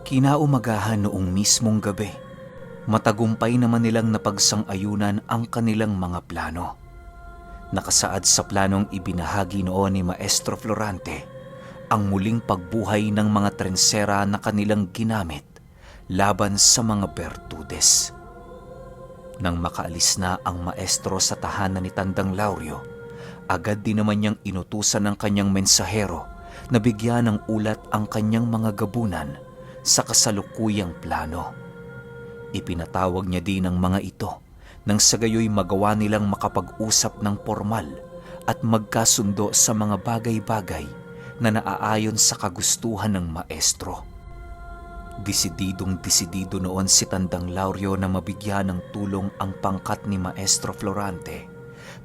Kinaumagahan noong mismong gabi, matagumpay naman nilang napagsang-ayunan ang kanilang mga plano. Nakasaad sa planong ibinahagi noon ni Maestro Florante ang muling pagbuhay ng mga trensera na kanilang ginamit laban sa mga Bertudes. Nang makaalis na ang maestro sa tahanan ni Tandang Lauryo, agad din naman niyang inutusan ng kanyang mensahero na bigyan ng ulat ang kanyang mga gabunan sa kasalukuyang plano. Ipinatawag niya din ang mga ito nang sa gayoy magawa nilang makapag-usap ng formal at magkasundo sa mga bagay-bagay na naaayon sa kagustuhan ng maestro. Desididong-desidido noon si Tandang Lauryo na mabigyan ng tulong ang pangkat ni Maestro Florante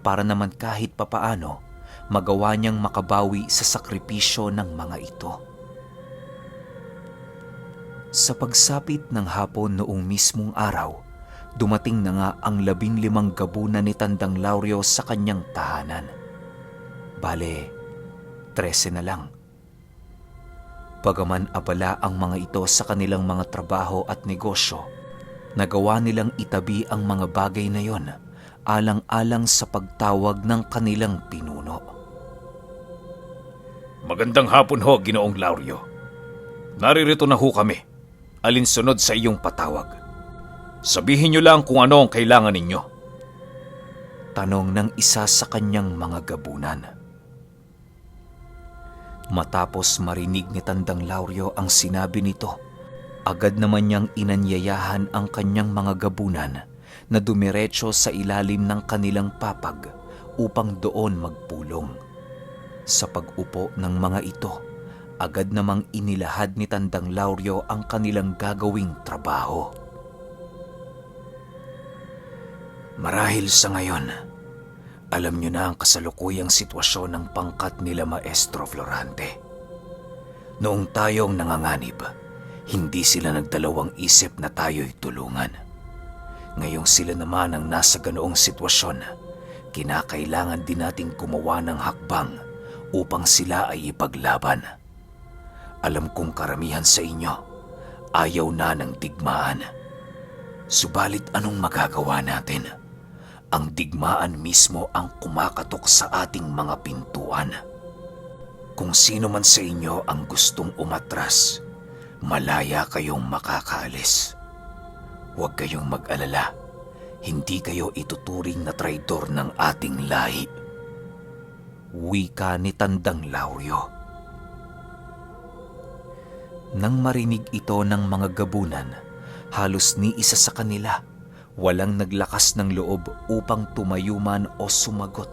para naman kahit papaano magawa niyang makabawi sa sakripisyo ng mga ito. Sa pagsapit ng hapon noong mismong araw, dumating na nga ang 15 gabunan ni Tandang Lauryo sa kanyang tahanan. Bale, 13 na lang. Bagaman abala ang mga ito sa kanilang mga trabaho at negosyo, nagawa nilang itabi ang mga bagay na yon alang-alang sa pagtawag ng kanilang pinuno. Magandang hapon ho, Ginoong Lauryo. Naririto na ho kami, alinsunod sa iyong patawag. Sabihin niyo lang kung ano ang kailangan ninyo. Tanong ng isa sa kanyang mga gabunan. Matapos marinig ni Tandang Lauryo ang sinabi nito, agad naman niyang inanyayahan ang kanyang mga gabunan na dumiretso sa ilalim ng kanilang papag upang doon magpulong. Sa pag-upo ng mga ito, agad namang inilahad ni Tandang Lauryo ang kanilang gagawing trabaho. Marahil sa ngayon, alam niyo na ang kasalukuyang sitwasyon ng pangkat nila Maestro Florante. Noong tayong nanganganib, hindi sila nagdalawang isip na tayo'y tulungan. Ngayong sila naman ang nasa ganoong sitwasyon, kinakailangan din nating gumawa ng hakbang upang sila ay ipaglaban. Alam kong karamihan sa inyo, ayaw na ng digmaan. Subalit anong magagawa natin? Ang digmaan mismo ang kumakatok sa ating mga pintuan. Kung sino man sa inyo ang gustong umatras, malaya kayong makakaalis. Huwag kayong mag-alala, hindi kayo ituturing na traidor ng ating lahi. Wika ni Tandang Lauryo. Nang marinig ito ng mga gabunan, halos ni isa sa kanila walang naglakas ng loob upang tumayo man o sumagot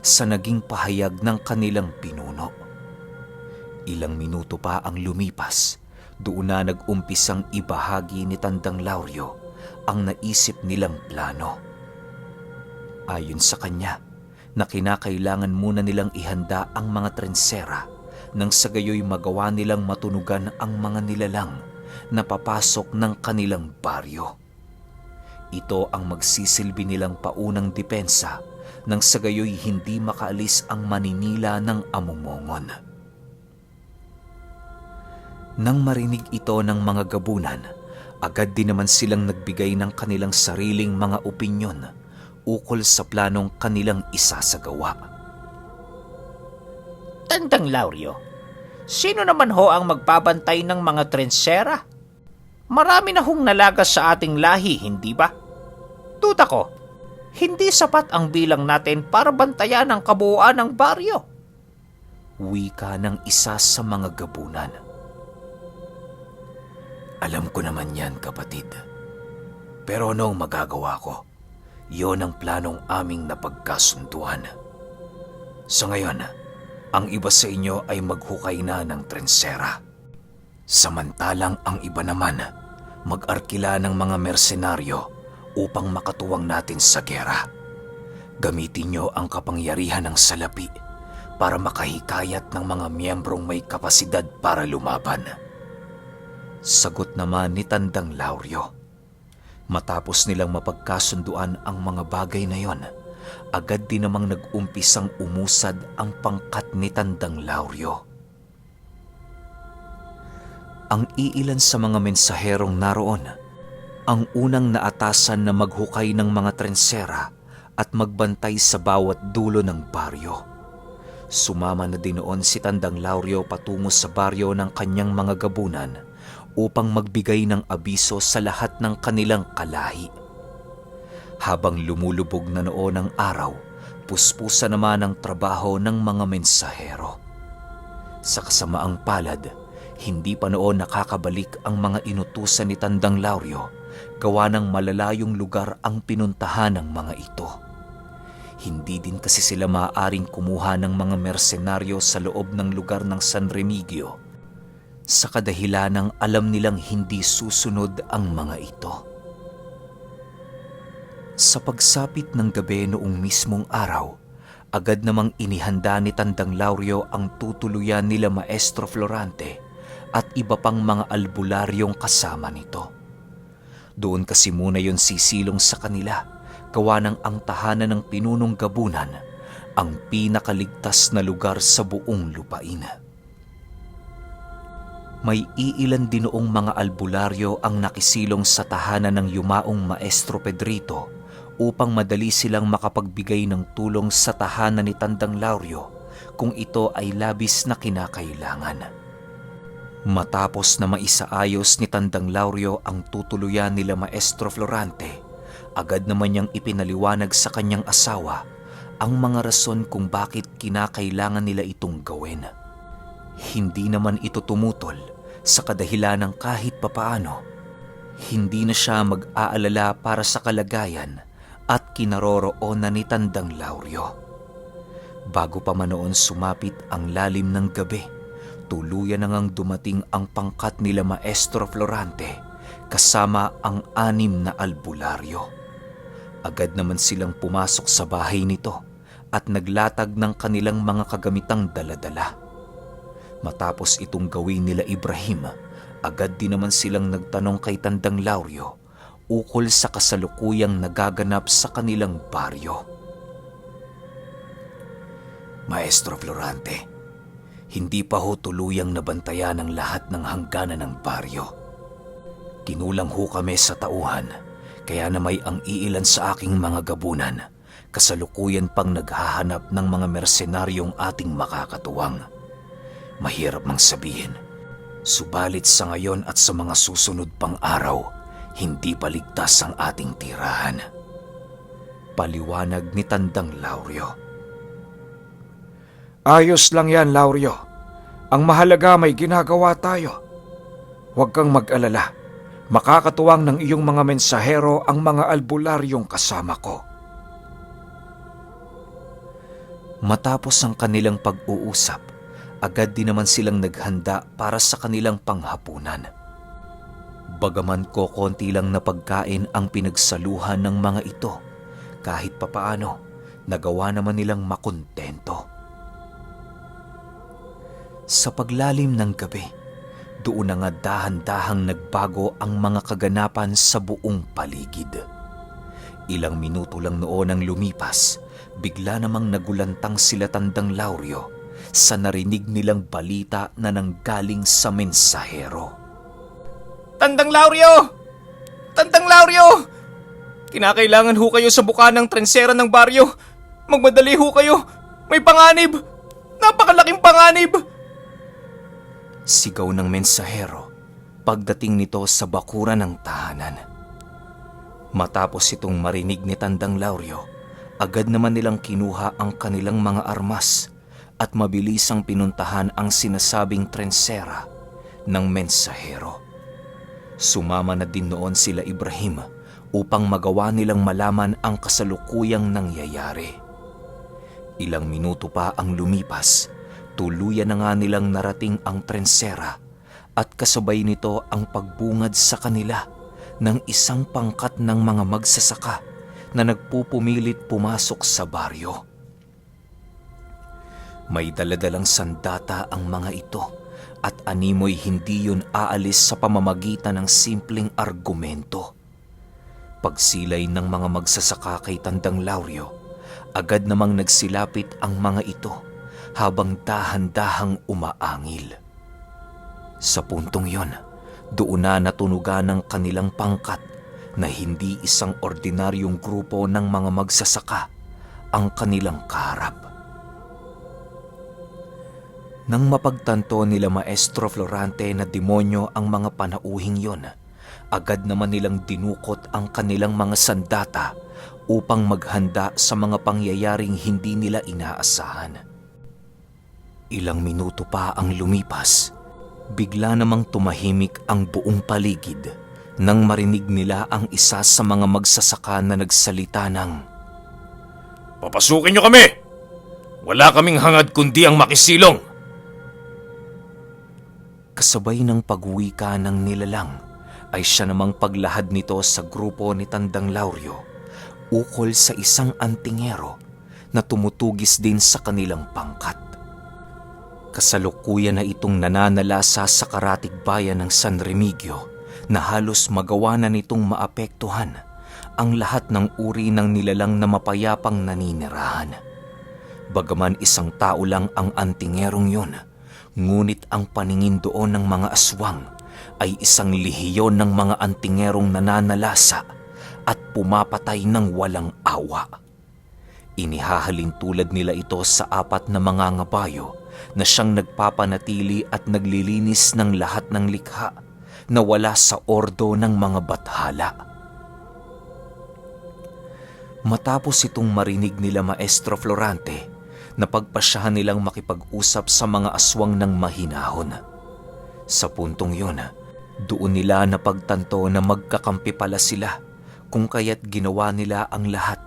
sa naging pahayag ng kanilang pinuno. Ilang minuto pa ang lumipas, doon na nag-umpisang ibahagi ni Tandang Lauryo ang naisip nilang plano. Ayon sa kanya, na kinakailangan muna nilang ihanda ang mga trensera nang sa gayoy magawa nilang matunugan ang mga nilalang na papasok ng kanilang baryo. Ito ang magsisilbi nilang paunang depensa nang sa gayoy hindi makaalis ang maninila ng amumongon. Nang marinig ito ng mga gabunan, agad din naman silang nagbigay ng kanilang sariling mga opinyon ukol sa planong kanilang isasagawa. Tandang Lauryo, sino naman ho ang magbabantay ng mga trensera? Marami na hong nalagas sa ating lahi, hindi ba? Duda ko, hindi sapat ang bilang natin para bantayan ang kabuuan ng baryo. Wika ng isa sa mga gabunan. Alam ko naman yan, kapatid. Pero anong magagawa ko? Yon ang planong aming napagkasunduan. Sa ngayon, ang iba sa inyo ay maghukay na ng trensera. Samantalang ang iba naman, mag-arkila ng mga mersenaryo upang makatuwang natin sa gera. Gamitin nyo ang kapangyarihan ng salapi para makahikayat ng mga miyembrong may kapasidad para lumaban. Sagot naman ni Tandang Lauryo. Matapos nilang mapagkasunduan ang mga bagay na yon, agad din namang nag-umpisang umusad ang pangkat ni Tandang Lauryo. ang iilan sa mga mensaherong naroon ang unang naatasan na maghukay ng mga trensera at magbantay sa bawat dulo ng baryo. Sumama na din noon si Tandang Lauryo patungo sa baryo ng kanyang mga gabunan upang magbigay ng abiso sa lahat ng kanilang kalahi. Habang lumulubog na noon ang araw, puspusa naman ang trabaho ng mga mensahero. Sa kasamaang palad, hindi pa noon nakakabalik ang mga inutusan ni Tandang Lauryo, gawa ng malalayong lugar ang pinuntahan ng mga ito. Hindi din kasi sila maaaring kumuha ng mga mersenaryo sa loob ng lugar ng San Remigio, sa kadahilanang alam nilang hindi susunod ang mga ito. Sa pagsapit ng gabi noong mismong araw, agad namang inihanda ni Tandang Lauryo ang tutuluyan nila Maestro Florante at iba pang mga albularyong kasama nito. Doon kasi muna yon sisilong sa kanila, gawa ng ang tahanan ng pinunong gabunan, ang pinakaligtas na lugar sa buong lupain. May iilan din noong mga albularyo ang nakisilong sa tahanan ng yumaong Maestro Pedrito upang madali silang makapagbigay ng tulong sa tahanan ni Tandang Lauryo kung ito ay labis na kinakailangan. Matapos na maisaayos ni Tandang Lauryo ang tutuluyan nila Maestro Florante, agad naman niyang ipinaliwanag sa kanyang asawa ang mga rason kung bakit kinakailangan nila itong gawin. Hindi naman ito tumutol sa kadahilanang kahit papaano, hindi na siya mag-aalala para sa kalagayan at kinaroroonan ni Tandang Lauryo. Bago pa man noon sumapit ang lalim ng gabi, tuluyan na ngang dumating ang pangkat nila Maestro Florante kasama ang 6 na albularyo. Agad naman silang pumasok sa bahay nito at naglatag ng kanilang mga kagamitang daladala. Matapos itong gawin nila Ibrahim, agad din naman silang nagtanong kay Tandang Lauryo ukol sa kasalukuyang nagaganap sa kanilang baryo. Maestro Florante, hindi pa ho tuluyang nabantayan ang lahat ng hangganan ng baryo. Kinulang ho kami sa tauhan, kaya na may ang iilan sa aking mga gabunan, kasalukuyan pang naghahanap ng mga mersenaryong ating makakatuwang. Mahirap mang sabihin, subalit sa ngayon at sa mga susunod pang araw, hindi pa ligtas ang ating tirahan. Paliwanag ni Tandang Lauryo. Ayos lang yan, Lauryo. Ang mahalaga may ginagawa tayo. Huwag kang mag-alala. Makakatuwang ng iyong mga mensahero ang mga albularyong kasama ko. Matapos ang kanilang pag-uusap, agad din naman silang naghanda para sa kanilang panghapunan. Bagaman konti lang na pagkain ang pinagsaluhan ng mga ito, kahit papaano, nagawa naman nilang makontento. Sa paglalim ng gabi, doon na nga dahan-dahang nagbago ang mga kaganapan sa buong paligid. Ilang minuto lang noon ang lumipas, bigla namang nagulantang sila Tandang Lauryo sa narinig nilang balita na nanggaling sa mensahero. Tandang Lauryo! Tandang Lauryo! Kinakailangan ho kayo sa buka ng trensera ng baryo. Magmadali ho kayo. May panganib. Napakalaking panganib. Sigaw ng mensahero pagdating nito sa bakuran ng tahanan. Matapos itong marinig ni Tandang Lauryo, agad naman nilang kinuha ang kanilang mga armas at mabilisang pinuntahan ang sinasabing trensera ng mensahero. Sumama na din noon sila Ibrahim upang magawa nilang malaman ang kasalukuyang nangyayari. Ilang minuto pa ang lumipas, tuluyan na nga nilang narating ang trensera at kasabay nito ang pagbungad sa kanila ng isang pangkat ng mga magsasaka na nagpupumilit pumasok sa baryo. May daladalang sandata ang mga ito at animoy hindi yun aalis sa pamamagitan ng simpleng argumento. Pagsilay ng mga magsasaka kay Tandang Lauryo, agad namang nagsilapit ang mga ito habang dahan-dahang umaangil. Sa puntong yon, doon na natunugan ng kanilang pangkat na hindi isang ordinaryong grupo ng mga magsasaka ang kanilang kaharap. Nang mapagtanto nila Maestro Florante na demonyo ang mga panauhing yon, agad naman nilang dinukot ang kanilang mga sandata upang maghanda sa mga pangyayaring hindi nila inaasahan. Ilang minuto pa ang lumipas, bigla namang tumahimik ang buong paligid nang marinig nila ang isa sa mga magsasaka na nagsalita ng, Papasukin niyo kami! Wala kaming hangad kundi ang makisilong! kasabay ng pagwika ng nilalang ay siya namang paglahad nito sa grupo ni Tandang Lauryo ukol sa isang antingero na tumutugis din sa kanilang pangkat. Kasalukuyan na itong nananalasa sa karatig bayan ng San Remigio na halos magawa na nitong maapektuhan ang lahat ng uri ng nilalang na mapayapang naninirahan. Bagaman isang tao lang ang antingerong yun, ngunit ang paningin doon ng mga aswang ay isang lehiyon ng mga antingerong nananalasa at pumapatay ng walang awa. Inihahalin tulad nila ito sa 4 na mga ngabayo na siyang nagpapanatili at naglilinis ng lahat ng likha na wala sa ordo ng mga bathala. Matapos itong marinig nila Maestro Florante, napagpasyahan nilang makipag-usap sa mga aswang ng mahinahon. Sa puntong yun, doon nila napagtanto na magkakampi pala sila, kung kaya't ginawa nila ang lahat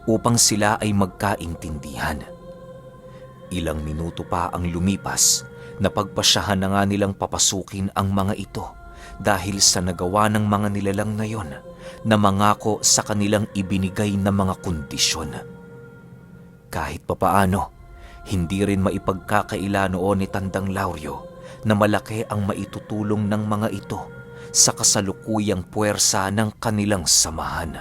upang sila ay magkaintindihan. Ilang minuto pa ang lumipas, napagpasyahan na nga nilang papasukin ang mga ito dahil sa nagawa ng mga nilalang na yon na mangako sa kanilang ibinigay na mga kondisyon. Kahit papaano, hindi rin maipagkakaila noon ni Tandang Lauryo na malaki ang maitutulong ng mga ito sa kasalukuyang puwersa ng kanilang samahan.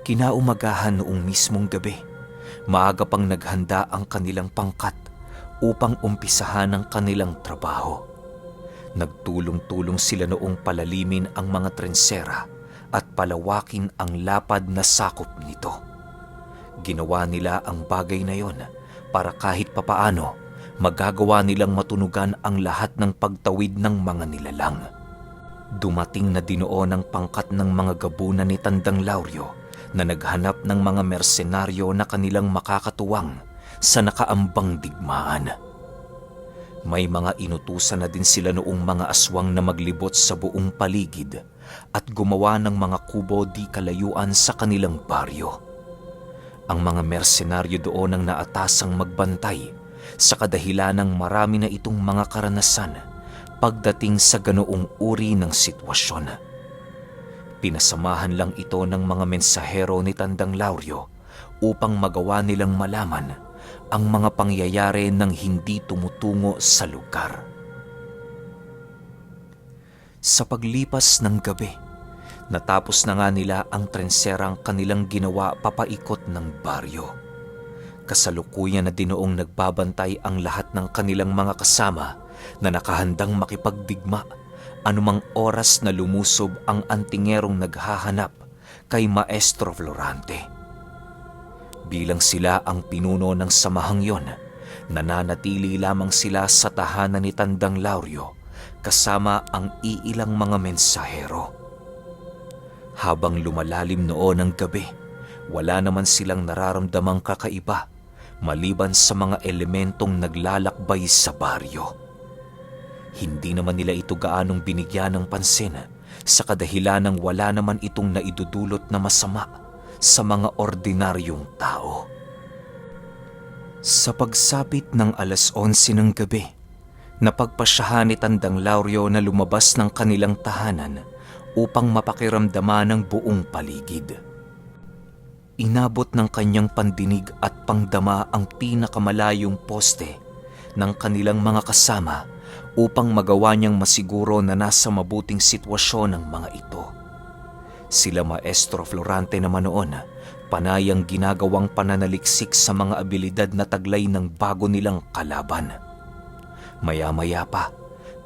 Kinaumagahan noong mismong gabi, maaga pang naghanda ang kanilang pangkat upang umpisahan ang kanilang trabaho. Nagtulong-tulong sila noong palalimin ang mga trensera at palawakin ang lapad na sakop nito. Ginawa nila ang bagay na yon para kahit papaano magagawa nilang matunugan ang lahat ng pagtawid ng mga nilalang. Dumating na dinoon ang pangkat ng mga gabunan ni Tandang Lauryo na naghanap ng mga mersenaryo na kanilang makakatuwang sa nakaambang digmaan. May mga inutusan na din sila noong mga aswang na maglibot sa buong paligid at gumawa ng mga kubo di kalayuan sa kanilang baryo. Ang mga mersenaryo doon ang naatasang magbantay sa kadahilanang marami na itong mga karanasan pagdating sa ganoong uri ng sitwasyon. Pinasamahan lang ito ng mga mensahero ni Tandang Lauryo upang magawa nilang malaman ang mga pangyayari ng hindi tumutungo sa lugar. Sa paglipas ng gabi, natapos na nga nila ang trenserang kanilang ginawa papaikot ng baryo. Kasalukuyan na dinoong nagbabantay ang lahat ng kanilang mga kasama na nakahandang makipagdigma anumang oras na lumusob ang antingerong naghahanap kay Maestro Florante. Bilang sila ang pinuno ng samahang yon, nananatili lamang sila sa tahanan ni Tandang Lauryo kasama ang iilang mga mensahero. Habang lumalalim noon ang gabi, wala naman silang nararamdamang kakaiba maliban sa mga elementong naglalakbay sa baryo. Hindi naman nila ito gaanong binigyan ng pansin sa kadahilanang wala naman itong naidudulot na masama sa mga ordinaryong tao. Sa pagsapit ng 11:00 ng gabi, napagpasyahan ni Tandang Lauryo na lumabas ng kanilang tahanan upang mapakiramdaman ng buong paligid. Inabot ng kanyang pandinig at pangdama ang pinakamalayong poste ng kanilang mga kasama upang magawa niyang masiguro na nasa mabuting sitwasyon ng mga ito. Sila Maestro Florante naman noon, panayang ginagawang pananaliksik sa mga abilidad na taglay ng bago nilang kalaban. Maya-maya pa,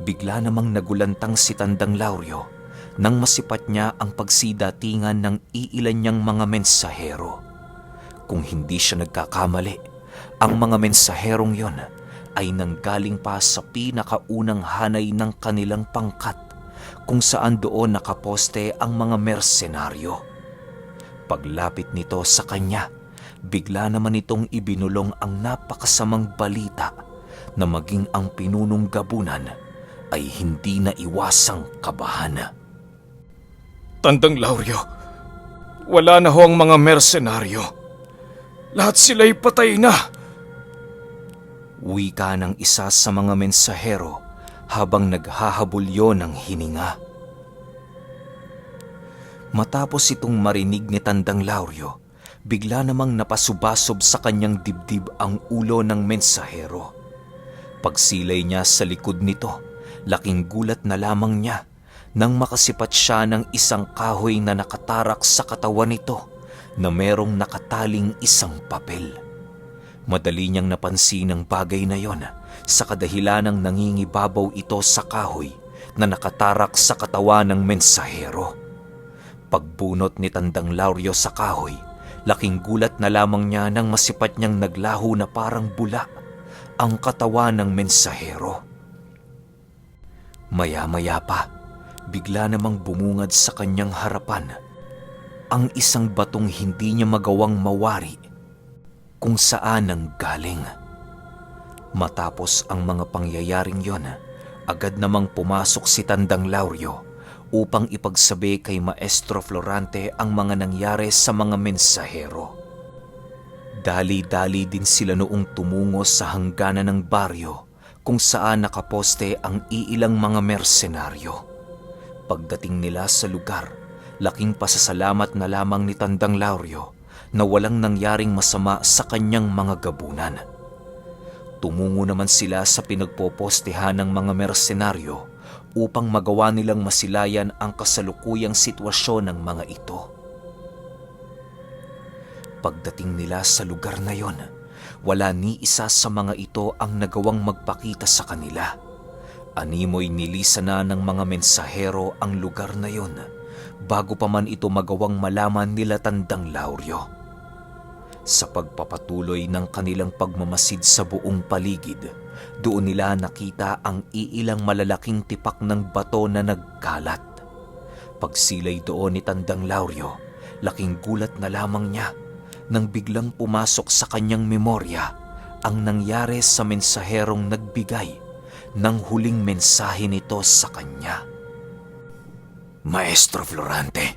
bigla namang nagulantang si Tandang Lauryo nang masipat niya ang pagsidatingan ng iilan niyang mga mensahero. Kung hindi siya nagkakamali, ang mga mensaherong yon ay nanggaling pa sa pinakaunang hanay ng kanilang pangkat kung saan doon nakaposte ang mga mersenaryo. Paglapit nito sa kanya, bigla naman itong ibinulong ang napakasamang balita na maging ang pinunong gabunan ay hindi na iwasang kabahan. Tandang Lauryo, wala na ho ang mga mersenaryo. Lahat sila'y patay na. Wika ng isa sa mga mensahero habang naghahabulyo ng hininga. Matapos itong marinig ni Tandang Lauryo, bigla namang napasubasob sa kanyang dibdib ang ulo ng mensahero. Pagsilay niya sa likod nito, laking gulat na lamang niya nang makasipat siya ng isang kahoy na nakatarak sa katawan nito na merong nakataling isang papel. Madali niyang napansin ang bagay na yon sa kadahilanang nangingibabaw ito sa kahoy na nakatarak sa katawan ng mensahero. Pagbunot ni Tandang Lauryo sa kahoy, laking gulat na lamang niya nang masipat niyang naglaho na parang bula ang katawan ng mensahero. Maya-maya pa, bigla namang bumungad sa kanyang harapan ang isang batong hindi niya magawang mawari kung saan ang galing. Matapos ang mga pangyayaring yon, agad namang pumasok si Tandang Lauryo upang ipagsabi kay Maestro Florante ang mga nangyari sa mga mensahero. Dali-dali din sila noong tumungo sa hangganan ng baryo kung saan nakaposte ang iilang mga mersenaryo. Pagdating nila sa lugar, laking pasasalamat na lamang ni Tandang Lauryo na walang nangyaring masama sa kanyang mga gabunan. Tumungo naman sila sa pinagpopostehan ng mga mersenaryo upang magawa nilang masilayan ang kasalukuyang sitwasyon ng mga ito. Pagdating nila sa lugar na yon, wala ni isa sa mga ito ang nagawang magpakita sa kanila. Animoy nilisa na ng mga mensahero ang lugar na yon bago pa man ito magawang malaman nila Tandang Lauryo. Sa pagpapatuloy ng kanilang pagmamasid sa buong paligid, doon nila nakita ang iilang malalaking tipak ng bato na nagkalat. Pagsilay doon ni Tandang Lauryo, laking gulat na lamang niya nang biglang pumasok sa kanyang memorya ang nangyari sa mensaherong nagbigay ng huling mensahe nito sa kanya. Maestro Florante,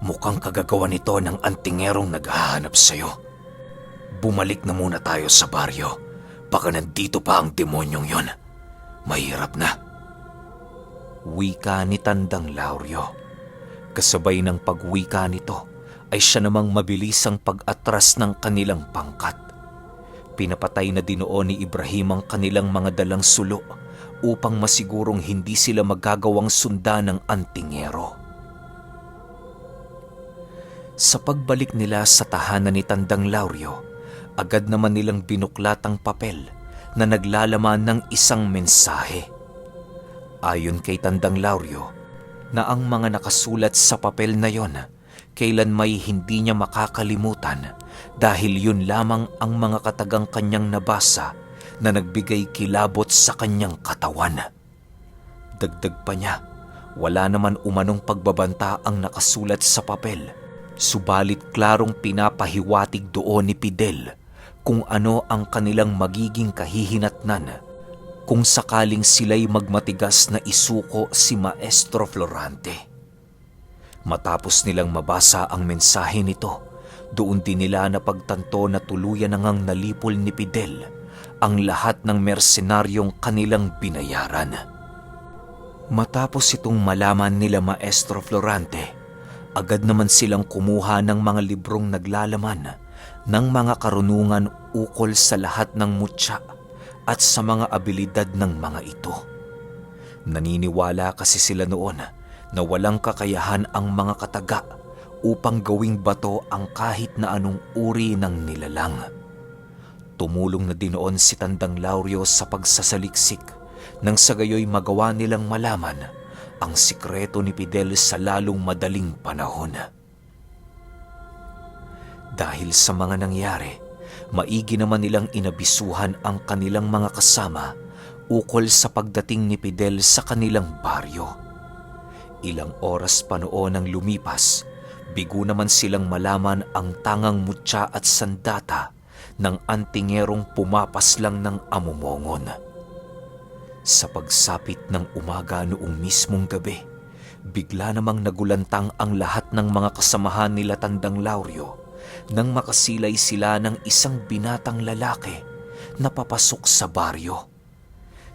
mukhang kagagawa nito ng antingerong naghahanap sa'yo. Bumalik na muna tayo sa baryo. Baka nandito pa ang demonyong yon. Mahirap na. Wika ni Tandang Lauryo. Kasabay ng pagwika nito, ay siya namang mabilisang pag-atras ng kanilang pangkat. Pinapatay na din noon ni Ibrahim ang kanilang mga dalang sulo upang masigurong hindi sila magagawang sundan ng antingero. Sa pagbalik nila sa tahanan ni Tandang Lauryo, agad naman nilang binuklat ang papel na naglalaman ng isang mensahe. Ayon kay Tandang Lauryo, na ang mga nakasulat sa papel na yon kailan may hindi niya makakalimutan dahil yun lamang ang mga katagang kanyang nabasa na nagbigay kilabot sa kanyang katawan. Dagdag pa niya, wala naman umanong pagbabanta ang nakasulat sa papel, subalit klarong pinapahiwatig doon ni Fidel kung ano ang kanilang magiging kahihinatnan kung sakaling sila'y magmatigas na isuko si Maestro Florante. Matapos nilang mabasa ang mensahe nito, doon din nila napagtanto na tuluyan nang nalipol ni Fidel ang lahat ng mersenaryong kanilang binayaran. Matapos itong malaman nila Maestro Florante, agad naman silang kumuha ng mga librong naglalaman ng mga karunungan ukol sa lahat ng mutya at sa mga abilidad ng mga ito. Naniniwala kasi sila noon na walang kakayahan ang mga kataga upang gawing bato ang kahit na anong uri ng nilalang. Tumulong na dinoon si Tandang Lauryo sa pagsasaliksik nang sa gayoy magawa nilang malaman ang sikreto ni Fidel sa lalong madaling panahon. Dahil sa mga nangyari, maigi naman nilang inabisuhan ang kanilang mga kasama ukol sa pagdating ni Fidel sa kanilang baryo. Ilang oras pa noon ang lumipas, bigo naman silang malaman ang tangang mutya at sandata ng antingerong pumapaslang ng amumongon. Sa pagsapit ng umaga noong mismong gabi, bigla namang nagulantang ang lahat ng mga kasamahan nila Tandang Lauryo nang makasilay sila ng isang binatang lalaki na papasok sa baryo.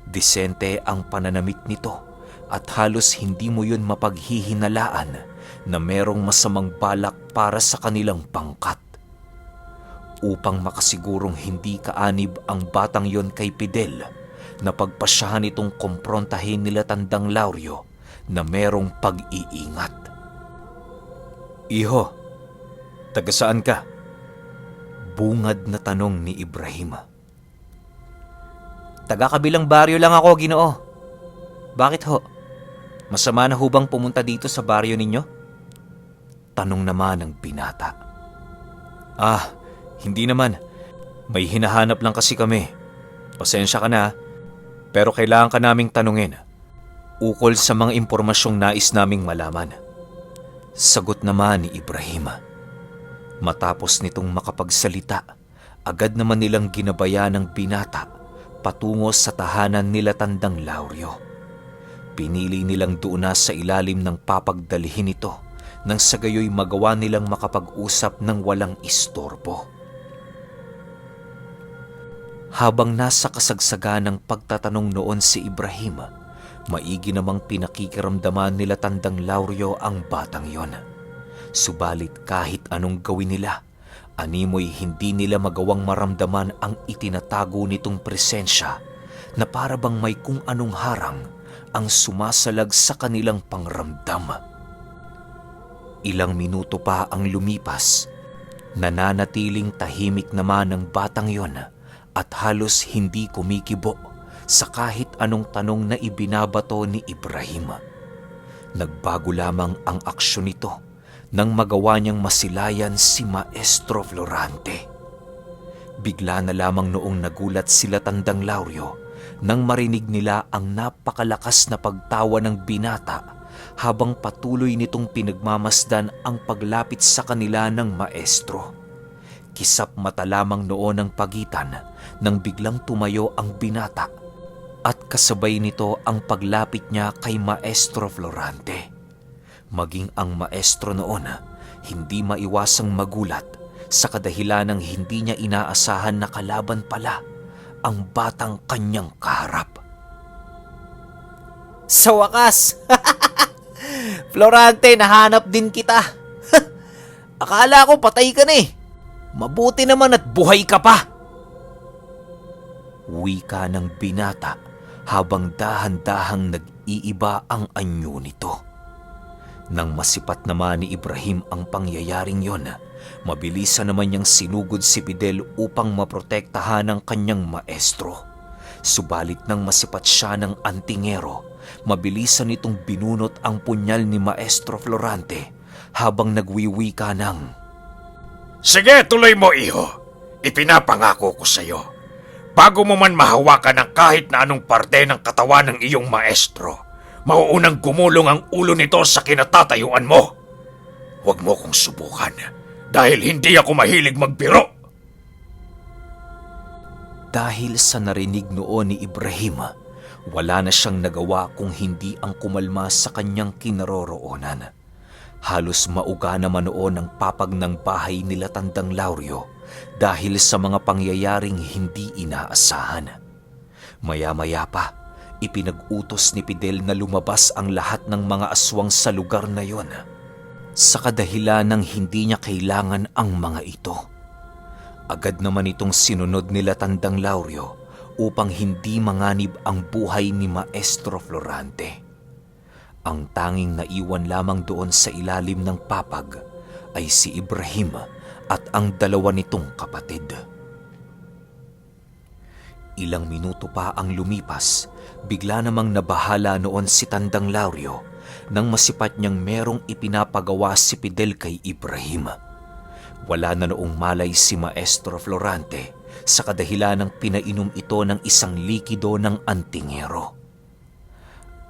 Disente ang pananamit nito at halos hindi mo yun mapaghihinalaan na merong masamang balak para sa kanilang pangkat. Upang makasigurong hindi kaanib ang batang yon kay Fidel, napagpasyahan itong komprontahin nila Tandang Lauryo na merong pag-iingat. Iho, taga saan ka? Bungad na tanong ni Ibrahim. Taga kabilang baryo lang ako, Ginoo. Bakit ho? Masama na ho bang pumunta dito sa baryo ninyo? Tanong naman ng binata. Hindi naman. May hinahanap lang kasi kami. Pasensya ka na, pero kailangan ka naming tanungin ukol sa mga impormasyong nais naming malaman. Sagot naman ni Ibrahim. Matapos nitong makapagsalita, agad naman nilang ginabayan ng binata patungo sa tahanan nila Tandang Lauryo. Pinili nilang doon na sa ilalim ng papagdalhin ito nang sa gayoy magawa nilang makapag-usap ng walang istorbo. Habang nasa kasagsagan ng pagtatanong noon si Ibrahim, maigi namang pinakikiramdaman nila Tandang Lauryo ang batang yon. Subalit kahit anong gawin nila, animoy hindi nila magawang maramdaman ang itinatago nitong presensya na para bang may kung anong harang ang sumasalag sa kanilang pangramdam. Ilang minuto pa ang lumipas, nananatiling tahimik naman ang batang yon at halos hindi kumikibo sa kahit anong tanong na ibinabato ni Ibrahim. Nagbago lamang ang aksyon nito nang magawa niyang masilayan si Maestro Florante. Bigla na lamang noong nagulat sila Tandang Lauryo nang marinig nila ang napakalakas na pagtawa ng binata habang patuloy nitong pinagmamasdan ang paglapit sa kanila ng maestro. Kisap mata lamang noon ang pagitan nang biglang tumayo ang binata at kasabay nito ang paglapit niya kay Maestro Florante. Maging ang maestro noon, hindi maiwasang magulat sa kadahilan ng hindi niya inaasahan na kalaban pala ang batang kanyang kaharap. Sa wakas! Florante, nahanap din kita. Akala ko patay ka na eh. Mabuti naman at buhay ka pa. Wika ng binata habang dahan-dahang nag-iiba ang anyo nito. Nang masipat naman ni Ibrahim ang pangyayaring yon, mabilisan naman niyang sinugod si Fidel upang maprotektahan ang kanyang maestro. Subalit nang masipat siya ng antingero, mabilisan nitong binunot ang punyal ni Maestro Florante habang nagwiwika ng, Sige, tuloy mo, iho. Ipinapangako ko sa iyo. Bago mo man mahawakan ang kahit na anong parte ng katawan ng iyong maestro, mauunang gumulong ang ulo nito sa kinatatayuan mo. Huwag mo kong subukan dahil hindi ako mahilig magbiro. Dahil sa narinig noon ni Ibrahim, wala na siyang nagawa kung hindi ang kumalma sa kanyang kinaroroonan. Halos mauga naman noon ang papag ng bahay nila Tandang Lauryo dahil sa mga pangyayaring hindi inaasahan. Maya-maya pa, ipinag-utos ni Fidel na lumabas ang lahat ng mga aswang sa lugar na yon, sa kadahilan ng hindi niya kailangan ang mga ito. Agad naman itong sinunod nila Tandang Lauryo upang hindi manganib ang buhay ni Maestro Florante. Ang tanging naiwan lamang doon sa ilalim ng papag ay si Ibrahim at ang dalawa nitong kapatid. Ilang minuto pa ang lumipas, bigla namang nabahala noon si Tandang Lauryo nang masipat niyang merong ipinapagawa si Fidel kay Ibrahim. Wala na noong malay si Maestro Florante sa kadahilan ng pinainom ito ng isang likido ng antingero.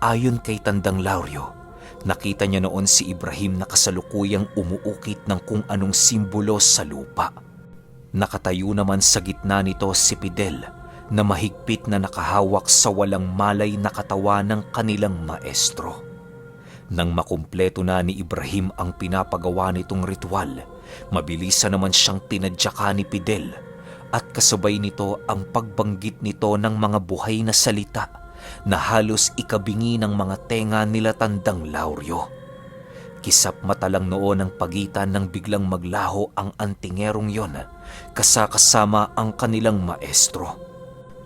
Ayon kay Tandang Lauryo, nakita niya noon si Ibrahim na kasalukuyang umuukit ng kung anong simbolo sa lupa. Nakatayo naman sa gitna nito si Fidel na mahigpit na nakahawak sa walang malay na katawan ng kanilang maestro. Nang makumpleto na ni Ibrahim ang pinapagawa nitong ritual, mabilisan naman siyang tinadyaka ni Fidel at kasabay nito ang pagbanggit nito ng mga buhay na salita na halos ikabingi ng mga tenga nila Tandang Lauryo. Kisap mata lang noon ang pagitan ng biglang maglaho ang antingerong yon kasama ang kanilang maestro.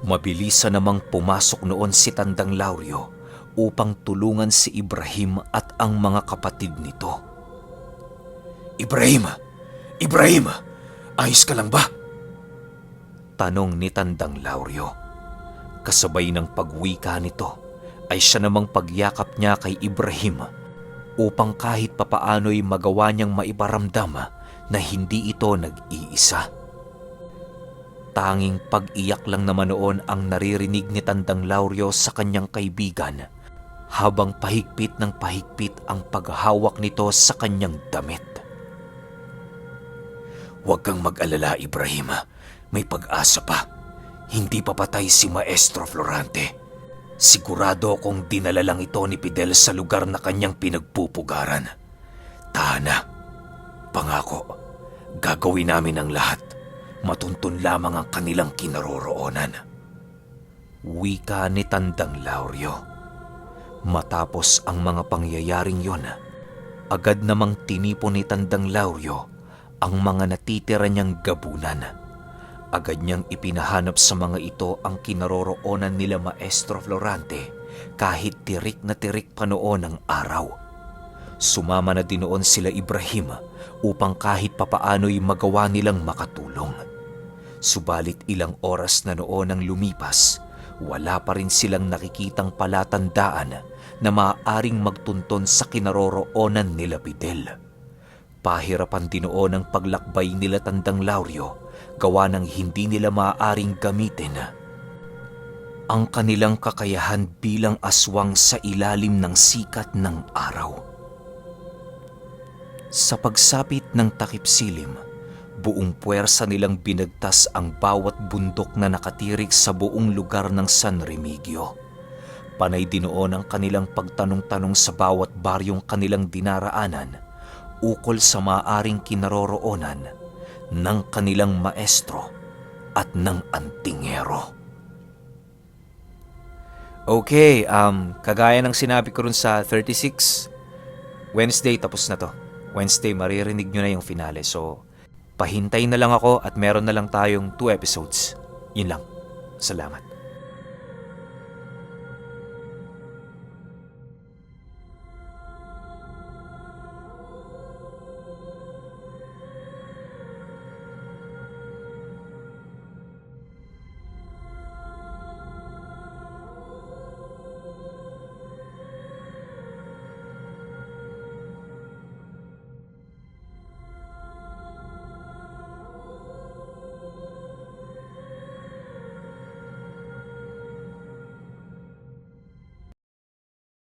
Mabilisan namang pumasok noon si Tandang Lauryo upang tulungan si Ibrahim at ang mga kapatid nito. Ibrahim! Ibrahim! Ayos ka lang ba? Tanong ni Tandang Lauryo. Kasabay ng pagwika nito ay siya namang pagyakap niya kay Ibrahim upang kahit papaano'y magawa niyang maiparamdam na hindi ito nag-iisa. Tanging pag-iyak lang naman noon ang naririnig ni Tandang Lauryo sa kanyang kaibigan habang pahigpit ng pahigpit ang paghahawak nito sa kanyang damit. Huwag kang mag-alala, Ibrahim. May pag-asa pa. Hindi pa patay si Maestro Florante. Sigurado akong dinala lang ito ni Fidel sa lugar na kanyang pinagpupugaran. Tahan na. Pangako, gagawin namin ang lahat. Matuntun lamang ang kanilang kinaroroonan. Wika ni Tandang Lauryo. Matapos ang mga pangyayaring yon, agad namang tinipon ni Tandang Lauryo ang mga natitira niyang gabunan. Agad niyang ipinahanap sa mga ito ang kinaroroonan nila Maestro Florante kahit tirik na tirik pa noon ang araw. Sumama na din noon sila Ibrahim upang kahit papaano'y magawa nilang makatulong. Subalit ilang oras na noon ang lumipas, wala pa rin silang nakikitang palatandaan na maaaring magtunton sa kinaroroonan nila Fidel. Pahirapan din noon ang paglakbay nila Tandang Lauryo gawa ng hindi nila maaaring gamitin ang kanilang kakayahan bilang aswang sa ilalim ng sikat ng araw. Sa pagsapit ng takip silim, buong puwersa nilang binagtas ang bawat bundok na nakatirik sa buong lugar ng San Remigio. Panay din noon ang kanilang pagtanong-tanong sa bawat baryong kanilang dinaraanan ukol sa maaaring kinaroroonan ng kanilang maestro at ng antingero. Okay, kagaya ng sinabi ko rin sa 36, Wednesday tapos na to. Wednesday maririnig nyo na yung finale. So, pahintay na lang ako at meron na lang tayong 2 episodes. Yun lang. Salamat.